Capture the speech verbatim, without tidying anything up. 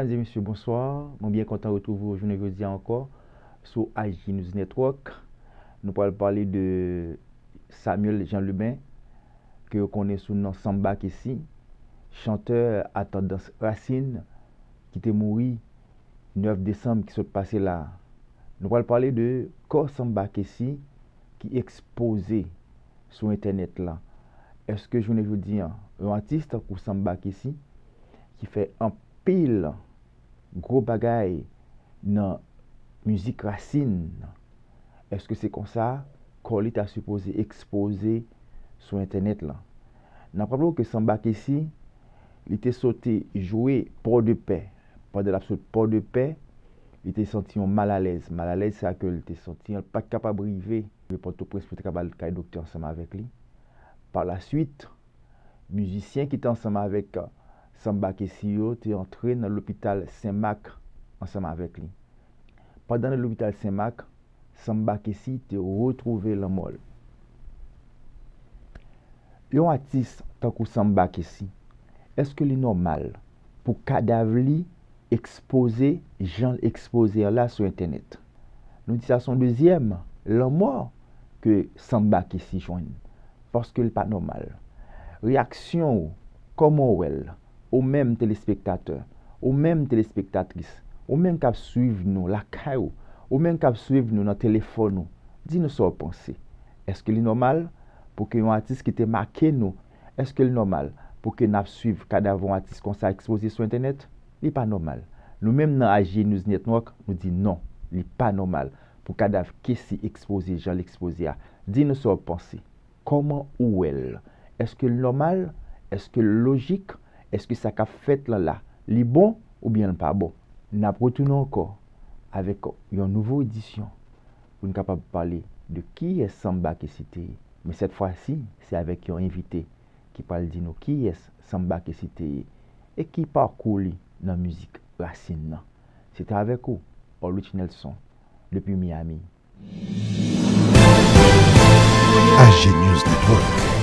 Mesdames et messieurs, bonsoir. Mwen byen kontan retwouve w jounen jodi a ankò sou H G News Network. Nou pral pale de Samuel Jean Lubin, ke yo konnen sou non Samba Kessy, chantè a tandans rasin, ki te mouri nèf desanm ki sot pase la a. Nou pral pale de kò Samba Kessy ki ekspoze sou entènèt la. Èske jounen jodi a, yon atis tankou Samba Kessy, ki fè anpil gwo bagay nan mizik rasin, èske se konsa kò li ta sipoze ekspoze sou entènèt lan? N ap raple w ke Samba Kessy, li te sot jwe Pòdepè. Pandan l ap sot Pòdepè, li te santi yon malalèz. Malalèz sa ke li te santi an, li pa t kapab rive Pòtoprens pou te kapab al kay doktè ansanm avèk li. Palaswit, mizisyen ki te ansanm avèk Samba Kessy yo te antre nan lopital Sen Mak ansanm avèk li. Pandan nan lopital Sen Mak, Samba Kessy te retwouve lanmò l. Yon atis tankou Samba Kessy, èske li nòmal pou kadav li ekspoze jan l ekspoze an la sou entènèt? Nou di sa se yon dezyèm lanmò ke Samba Kessy jwenn, paske l pa nòmal. Reyaksyon w, kòman w wè l? Ou menm telespektatè, ou menm telespektatris, ou menm k ap swiv nou lakay ou, ou menm k ap swiv nou nan telefòn ou, di nou sa w panse. Èske li nòmal pou ke yon atis ki te make nou, èske li nòmal pou ke n ap swiv kadav yon atis konsa ekspoze sou entènèt? Li pa nòmal. Nou menm nan H G News Network, nou di non, li pa nòmal pou kadav Kessy ekspoze jan l ekspoze a. Di nou sa w panse. Kòman ou wè l? Èske l nòmal? Èske l lojik? Èske sa k ap fèt lan la, li bon oubyen l pa bon? N ap retounen ankò avèk yon nouvo edisyon pou n kapab pale de kiyès Samba Kessy te ye. Men sèt fwa si, se avèk yon envite ki pral di nou kiyès Samba Kessy te ye e ki pakou li nan mizik rasin nan. Se te avèk ou, Ulrich Nelson, depi Miami. H G News Network.